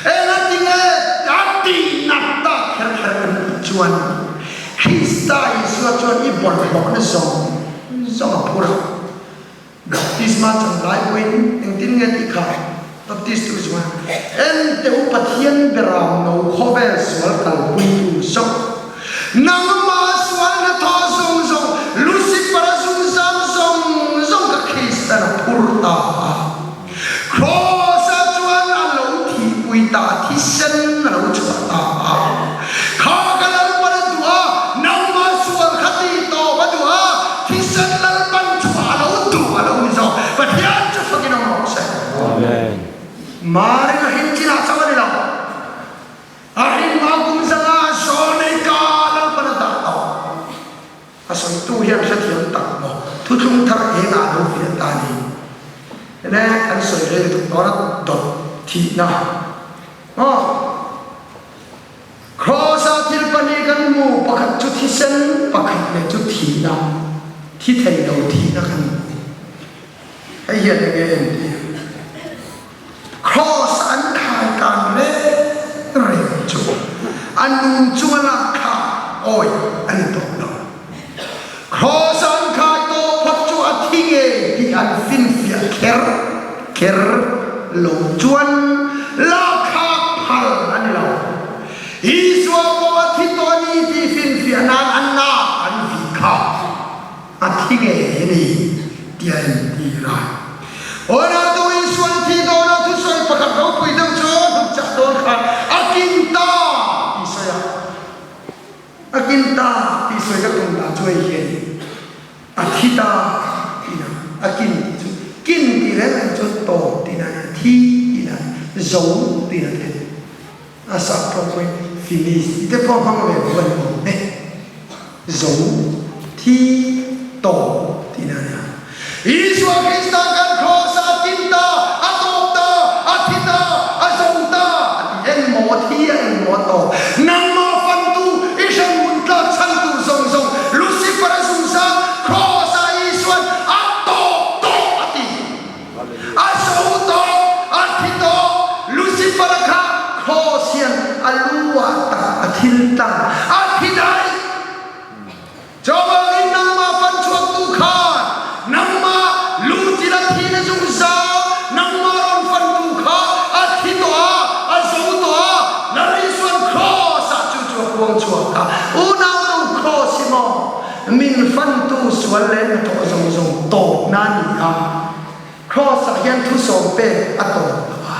Engatinge a tih nat tak kher kher kan tih chuan Krista Isua chuan i bawlhhlawhna zawng zawng a phur a. Baptisma chan lai pawhin engtin nge tih kha Baptist tu chuan en teh u Pathian beram no khawvel sual kalpuitu zawk nangmah sual hnathawh zawng zawng Lucifer a zungzam zawng zawng kha Kristan a phur ta a Kraws ah chuan a lo thihpui ta a thisen a lo chhuah ta a kha ka Lalpan a duh a nangmah sual kha tih tawp a duh a Thisen Lalpan chhuah a lo duh a lo ni zawk. Pathian chu fakin awm rawh se. Amen. Marin a hrin chinah chauh a ni lo. A hrin hma kum zanga Zawnei ka Lalpan a dah tawh. A sawitu hian hrethiam tak maw thuthlung thar engah lo fiah ta ni. Ene kan sawi rei lutuk dawn a dawt thihna maw. Kraws-ah thil pahnih kan hmu, pakhat chu thisen, pakhat leh chu thihna, thi thei lo thihna kan hmu. Hei hian eng nge entir? Kraws an khai kan reng reng chu a nung chunga lak kha awih a ni tawh lo. Kraws an khai tawh phawt chu a thi ngei tih an finfiah kher kher lo chuan lakthlak phal a ni lo. Isua pawh a thi tawh a ni tih finfiah nan a nak an vih kha a thi ngei a ni tih a intir a. Aw natu Isua'n thi dawna thusawi pakhat ropui deuh chu hnukchah dawn khan a kin ta tih sawi a. A kin ta tih sawi ka tum dan chu hei hian a thi ta tihna, a kin tih chu kin tih reng reng chuan tawp tihna a nia, thi tihna a nia, zo tihna te a ni. A sap pawh pawhin finish tih te pawh hmang ve pawh a ni awm e. Zo, thi, tawp tihna a nia. Isua Krista kan kraws ah a kin ta, a tawp ta, a thi ta, a zo ta a ti. Engmaw a thi a, engmaw a tawp. Nangmah fantu, i hremhmun tlak chhan tur zawng zawng Lucifer a zungzang kraws ah Isua'n a tawp tawh a ti. A zo tawh, a thi tawh. Lucifer a kha kraws hian a lu ah tak a thil tlang, a thi daih. Chuvangin nangmah fan chhuaktu khan nangmah lungchil a thi na zungzal, nangmah rawn fantu kha a thi tawh a, a zo tawh a, kawng chhuak a. Unaunu Kraws hi maw min fantu sual leh hnathawh zawng zawng tawpna a ni a. Kraws ah hian thusawm pek a tawp lo a.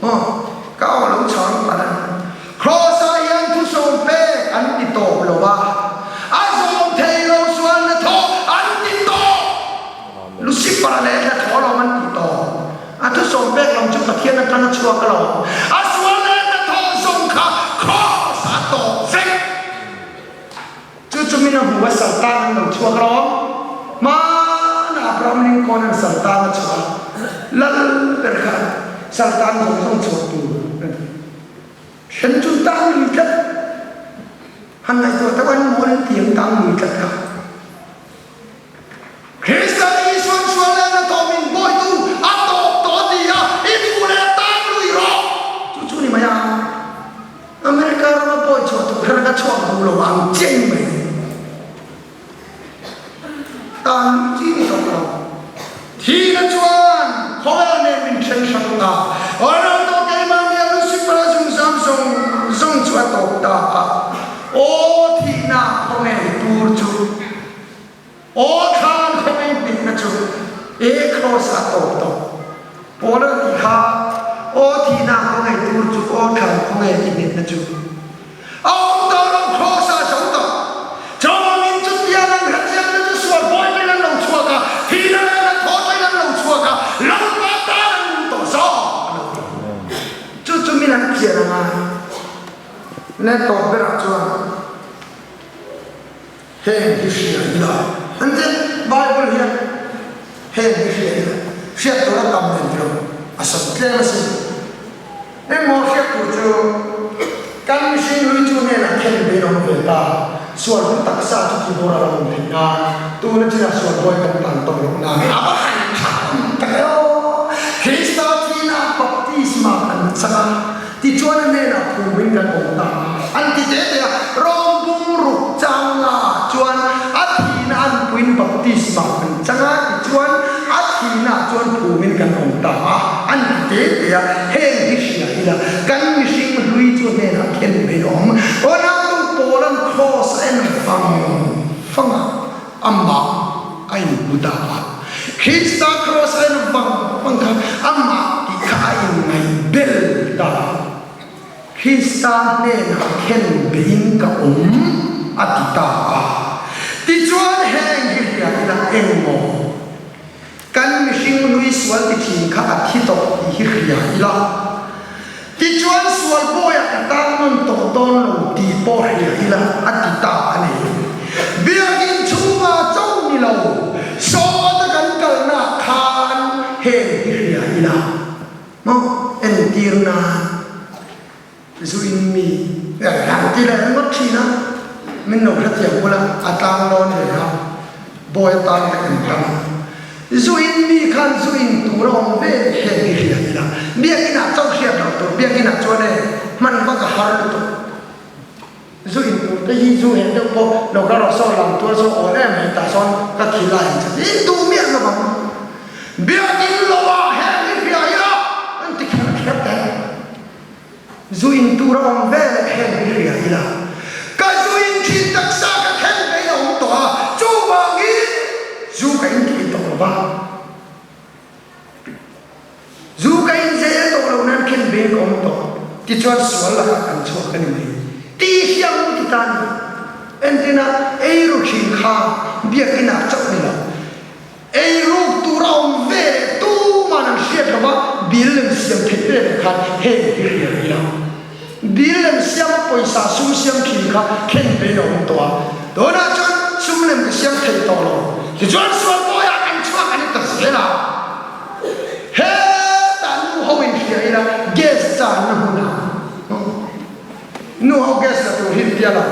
Maw ka aw lo chhang palh a ni. Kraws ah hian thusawm pek an ti tawp lo a. A zawm thei lo sual hnathawh an ti tawp. Lucifer leh hnathawh alawm an ti tawp. A thusawm pek lam chu Pathian atanga chhuak alawm. A sual leh hnathawh zawng kha Kraws ah tawp vek. Chu chu min a hmu a Saltan an lo chhuak alawm. Hmanah Abraham Lincoln an Saltan a chhuah a, Lal ber kha Saltan zawng zawng chhuak tur a ni. Hrem chu tang lui tlat. Han ngaihtuah deuh an mawl in tiang tang lui tlat kha. Krista Isuan sual leh hnathawh min bawitu a tawp tawh ti a, i duh leh tang lui rawh. Chu chu ni mai a, America rama bawi chhuah tur khan ka chhuak duh lo ang cheng mai. Tang lui chi ni tawh lo. Thihna chuan khawvel nen min then hrang ta. Ronaldo keimah nia Lucifer a zungzam zawng zawng chu a tawp ta a. Aw thihna khawnge tur chu. Aw thlan khawmei hnihna chu e kraws ah tawp tawh. Paul a ti kha, Aw thihna khawngei tur chu aw thlan khawngei i hnihna chu. A awm tawh lo kraws ah zo tawh. Chawngin chutiang an hrechiangte chu sual bawi ṭin an lo chhuak a, thihna leh hnathawh ṭin an lo chhuak a, Lalpa tan an nung tawh zawk a lo ti. Chu chu min an chian a ngai. Le tawp berah chuan. Heng hi hria ila an ti. Bible hian heng hi hria ila hriat tur a tam nen tilo a sawi tlem asin. Engmaw hriat tur chu kan mihring hlui chu hnenah khen ve awm ve ta, sual hun taksa chu ti bawr a lo awm theih nan tuna chinah sual buai kan tan tawh loh nan a va han tha awm tak e aw. Krista thihna baptisma kan chang a. Tichuan a hnenah phumin kan awm ta a, an ti te te a. Rawng bung ruk changa chuan a thihna an puiin baptisma an chang a, tichuan a thihnaah chuan phumin kan awm ta a, an ti te te a. Heng hi hria ila, kan mihring hlui chu hnenah khen mai awm. Ronaldo Paula'n cross a en vang vang a, amah a inhmu ta a. Krista kraws a en vang vang khan amah tih kha a inngaih bel ta a. Krista hnenah khen beiin ka awm a ti ta a. Tichuan heng hi hria ila engmaw kan mihring hlui sual ti thin kha a thi tawh tih hi hria ila. Tichuan sual bawiah ka tan nawn tawh dawn lo tih pawh hria ila a ti ta a ni. Biakinn chhungah cho ni lo, sawta kan kalnaah khan heng hi hria ila maw entir nan zu in mi han ti leh ringawt thin a, min lo hrethiam bula a tlang dawn ve a, bawi atan ka intan a. Zu in mi khan zu in tur a awm ve heng hi hria ila, biakinah chauh hriat loh tur, biakinah chuan e hman vak a har lutuk. Zu in tur te hi zu heh deuh pawh lo ka rawh saw lam tual saw awl em mai tah sawn ka khi lai ang che in duh miah lo vang. Biakin lo ah heng hi hria ila an ti kher kher te. Zu in tur a awm ve leh heng hi hria ila, ka zu in thin taksa ka khen vein a awm tawh a, chuvangin zu ka in thei tawh lo va, zu ka in zel tawh lo nan khen vein ka awm tawh, tichuan sual lakah kan chhuak a ni mai tih hiang ti ta ni. Entina eiru thin kha biakinah chauh ni lo. Eiruk tur a awm ve leh tuman an hriat lo va, bill lem siam theih ve leh khan heng hi hria ila. Bill lem siam a pawisa sum siam thin kha khen vein a awm tawh a, tunah chuan sum lem ka siam thei tawh lo. Tichuan sual bawiah kan chhuak a ni ta zel a. Hetah nu ho in hria ila gas channa hmunah nu ho gas la tur hi intia lo.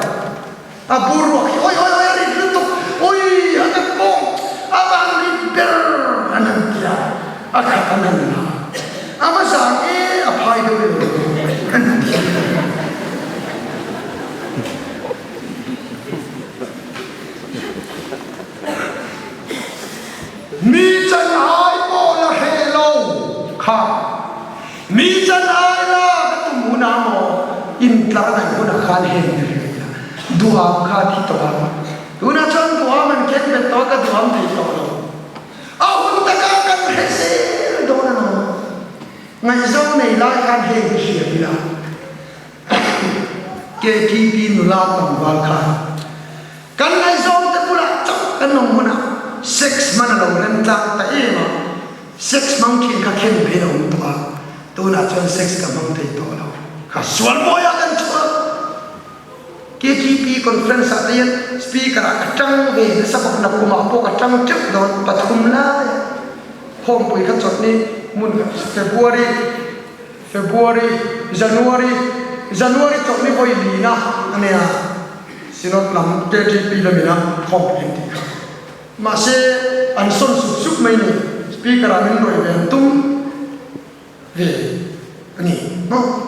A bur ruak hi oi oi oi a rit lutuk oi a ka kawng a vang rit ber an han ti a, a khat an han la a va zang e a phai deuh ilo an han ti. Mi chan ai pawh la hreh lo kha mi chan ai la ka tum hun a maw in tlar ngaih hunah khan heng hi hria ila. Duham kha a thi tawh a, tunah chuan duham an khen bet tawh a, ka duham thei tawh lo. A hun takah kan hre zel dawn a lo. Ngaihzawng nei lai khan hei hi hria ila, KTP nula tlangval khan kan ngaihzawng te bulah chauh kan awm hunah sex hman a lo rem tlang ta em a, sex hmang thin kha khen phei a awm tawh a, tunah chuan sex ka hmang thei tawh lo. Kha sual bawiah kan chhuak. KTP conference ah te hian speaker ah ka tang ve nasa bawk na kumah pawh ka tang teuh dawn pathum lai khawmpui kha chawlhni hmun kha February February January January chawlhni vawi lina a nia Synod lam KTP lamina khawmpui an tih kha mahse an sawn sup sup mai ni speaker ah min rawih ve an tum Ve a ni maw?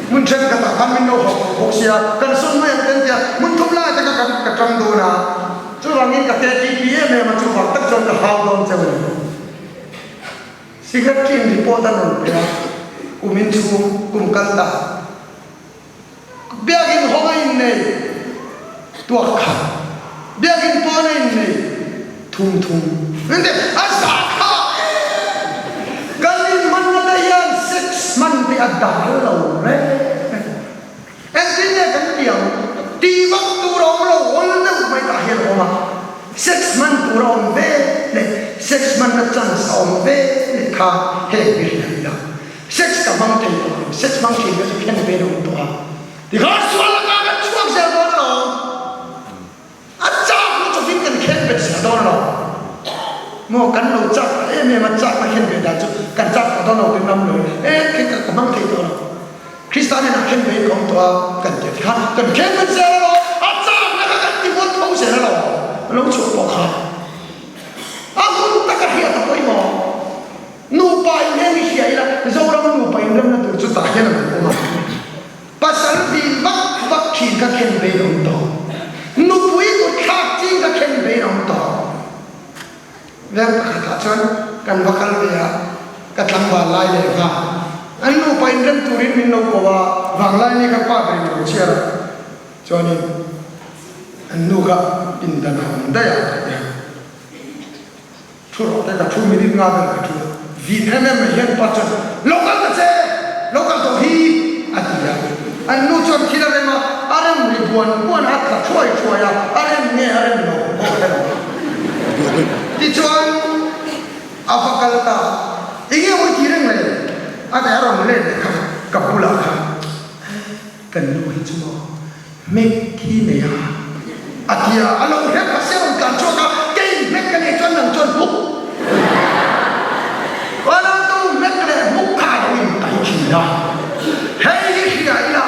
Hmun thenkhatah khan min lo hauh tawh bawk sia, kan sawn mai ang kan tia, hmun thum lai te kha kan ka tang dawn a, chuvangin ka KTP em em a, chuvang tak chuan ka hau dawn cheu a ni. Secretary in report a rawn pe a, kum in chhung kum kal ta. Biakinn hawng a innei tuak khat, biakinn pawn a innei thum thum. Engti a zah kha em? Kan inhmanna te hian sex hman te a dal lo reng reng. Engtin nge kan ti ang? Tih vak tur a awm lo, awl deuh mai tah hian a awm a. Sex hman tur a awm ve leh sex hmanna chance a awm ve leh kha heng hi hria ila. Sex ka hmang thei tawh lo, sex hmang thin ka chu khen ve lo tawh a, tikhan sual lakah kan chhuak zel dawn alawm, a chak lutuk in kan khen bet zel dawn alawm, maw kan lo chak ta em em a, chak na khen ve dan chu kan chak tawh dawn lo tin ram lo e khen ka hmang thei tawh lo, Krista nen ah khen ve in ka awm tawh a kan ti a, tikhan kan khen bet zel alawm, a chak na kha kan ti mual tho zel alawm, a lo chhuah pawh khan a hun taka hriat a pawimawh. Nupa in heng i hria ila, Zoram nupa in remna tur chu tah hian a lo awm a. Pasal vin vak vak thin kha khen vein a awm tawh. Nupui kut thlak ching kha khen vein a awm tawh. Veng pakhatah chuan kan va kal ve a, ka tlangval lai leh nghal. An nupa in rem turin min lo ko a, vanglai ni kha pa berin a lo chhiar a. Chuanin an nu kha pindan a awm daih a ka ti a. Thu rawh te ka thu minute nga vel ka thu a, vin em em mai hian pa chuan lo kal ta che, lo kal tawh hi a ti a, an nu chuan thil a rem a, a rem ri buan buan a, a tla thuai thuai a, a rem nge a rem lo pawh hre lo. Tichuan a va kal ta, enge mawi ti reng le, a ti a rawn let leh kha ka bulah khan Kan nu hi chu maw hmek hi nei a a ti a, a lo hrep a sia rawn tlan chhuak a, kei hmek ka nei chuan nang chuan hmuk a nang tu hmek leh hmuk kha a lo in tai thin a, hei hi hria ila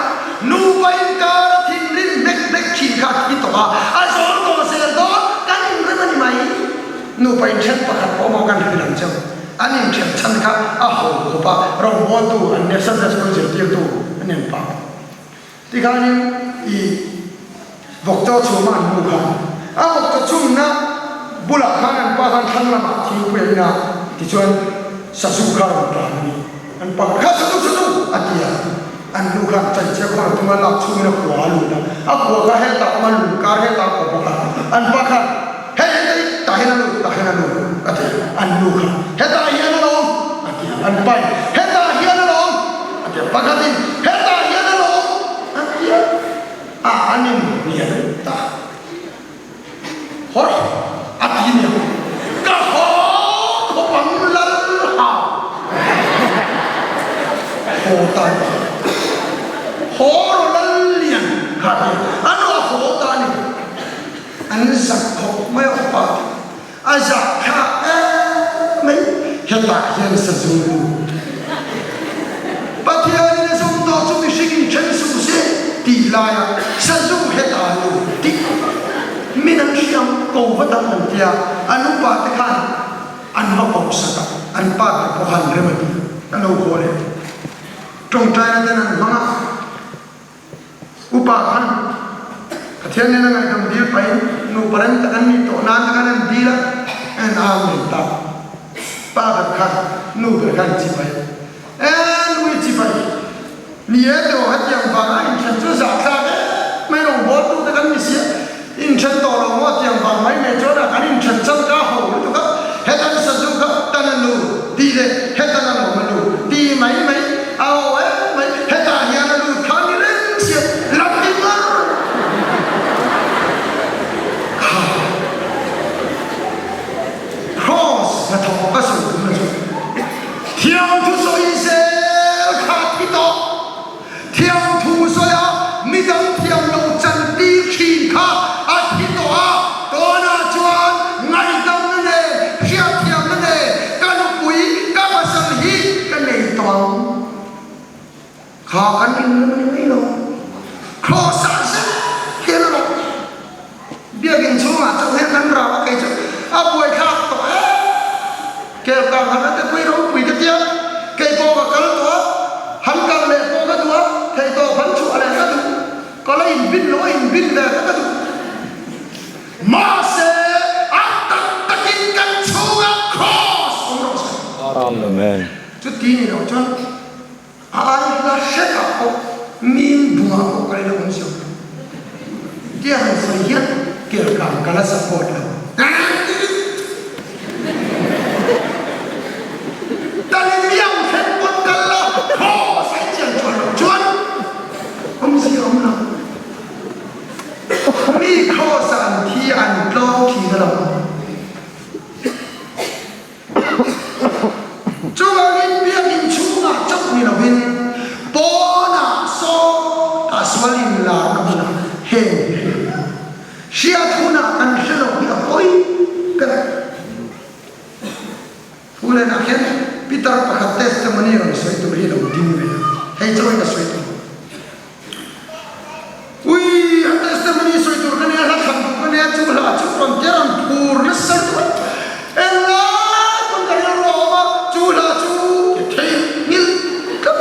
nupa inkar a thinrim hmek hmek thin kha a thi tawh a, a zawl tawh zel dawn kan inrem a ni mai, nupa inthen pakhat pawh maw kan hrilh ang cheu an inthen chhan kha a ho khawp a, rawngbawltu an nia Sunday School zirtirtu an nia an pa tikhanin i vawkchaw chhuma an hmuh khan a vawkchaw chhumna bulah khan an pa khan thlang lamah thingpui a in a tichuan sazu kha a rawn tlan a ni an pa khan kha sazu sazu a ti a an nu khan chanchia khawn a tum a lak chhungin a kua a lut a a kua kha hetah a awm a lungkar hetah a kua bawk a an pa khan Hei heta hi tah hian a lut, tah hian a lut, a ti a, an nu kha hetah hian a lawm, a ti a, an pain hetah hian a lawm, a ti a, pakhatin hetah hian a lawm, a ti a, a an inhnial ta hawr a ti nia, ka haw khawp ang lal hau haw ta ni, haw rawh lal lian kha a ti a, an raw haw ta a ni. An zak khawp mai a upa a zak thla em mai hetah hian sazu lut Pathianin a zum tawh chu mihring in then suh se tih laia sazu hetah lut tih min an hriam ko vat ang an tia an upa te khan an va ko sak a an pa ber pawh khan rem a ti a lo haw leh tawngtaina ten an hmang a. Upa khan Pathian nen a ngaihdam dil pahin nupa rem tak an nih tawh nan khan an dil a, en Amen ta. Pa ber khan nu ber khan chibai a, E nu i chibai ni e tiraw hetiang vanga inthen chu zahthlak em mai rawh. Thiamthu sawi zel kha a thi tawh. Thiamthu sawia midang thiam lo chantir thin kha a thi tawh a, tunah chuan ngaihdamna nen, hriatthiamna nen ka nupui, ka pasal hi ka nei tawh ang. Kha kan inrem a ni mai lo. Kraws-ah zet hian a rawh. Biakinn chhungah chauh hian kan rau a, kei chu a buaithlak tawh em. Kelkang han a te pui ropui ka tia, kei pawh ka kal tawh a, han kal leh pawh ka duh a, theihtawp han chhuah leh ka duh, ka la inbin lo a inbin ve kha ka duh. Mahse, a tak takin kan chhungah Kraws awm rawh se. Amen. Chuti ni lo chuan. A ai hla hretah pawh mim bungah pawh ka rilru awm zio. Tia han sawi hian Kelkang ka la support lo. Talimiang thlen pawn kal la khaw sai chian chuan loh chuan awmzia awm lo. Mi kraws ah an thi an tlawm thin a lo. Chuvangin biakinn chhungah chauh ni lovin pawnah sawtah sual inlarna hmunah heng hi hriat a ni. Hriat hunah kan hre lo hi a pawi ber. Phulenah khian Peter pakhat testimony rawn sawi tur hi lo ding ve a, hei chauhin a sawi tur. Ui, a testimony sawi tur ka nia, hla thlan tur ka nia, chu hla chu rawn tia rawn phur nasa lutuk a, englai pawn ka rilru a awm a, chu hla chu ti thei nghilh tlat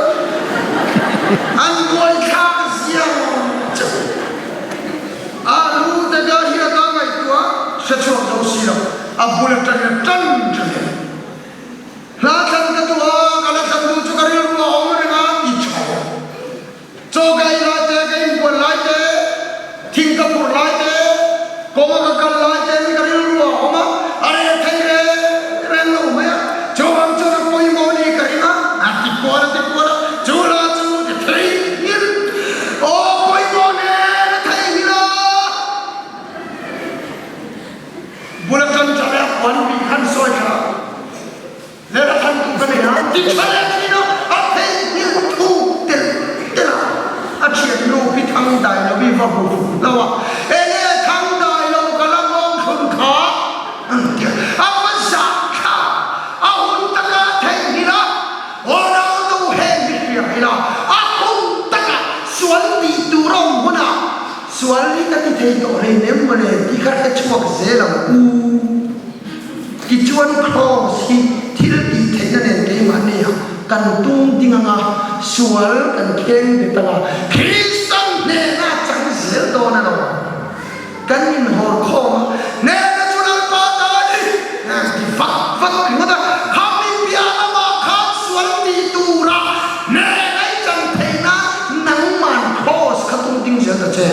an buaithlak zia chu a lu te ka hiat a ngaihtuah hre chhuak zo si lo, a bul atangin a tan tha hle. Hla thlan ka duh a, ka la thlan duh chu ka rilru a awm reng a ti tha lo. Chaw ka ei lai te, ka inbual lai te, thing ka phurh lai te, kawnga ka kal lai te in ka rilru a awm a, a reh thei reng reng lo mai a. Chuvang chuan a pawimawh ni ka ring a, a ti kual a ti kual a, chu la chu ti thei nghilh. Aw pawimawh nen a thei nghilh a. Bula tan tha leh a puan bih khan sawi tha leh a thlan tu ka nei a, ti tha leh thin a, a theihnghilh thu telh telh a, a thiannu pi thang dai lo i va hmu fuh lo a, enge thang dai lo ka la nghawng thlun kha an ti a, a va zah thla a hun taka theihnghilh a, Ronaldo heng hi hria ila, a hun taka sual tih tur a awm hunah Sual hi ka ti thei tawh hleinem mawle tih kha hre chhuak zel ang u. Tichuan Kraws hi thil tih theihna nen keimahni ah kan tung ding anga, sual kan kheng bet anga, Kristan hnena chang zel dawn a lo. Kan inhawr khawm a, hnena chu Lalpa ta a ni ti vat vat ringawt a, khami piah lamah khan sual tih tura hnena i chan theihna nangman Kraws kha tum ding zel ta che.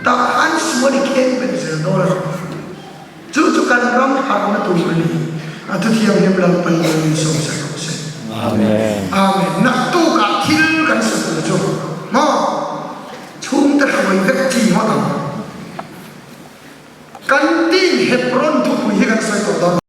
Tah khan sual i kheng bet zel dawn a ni. Chu chu kan ram harhna tur a ni. A thuthianghlim Lalpan lo min sawmsak rawh se. Amen. Amen. Naktukah thil kan sa tur chu maw?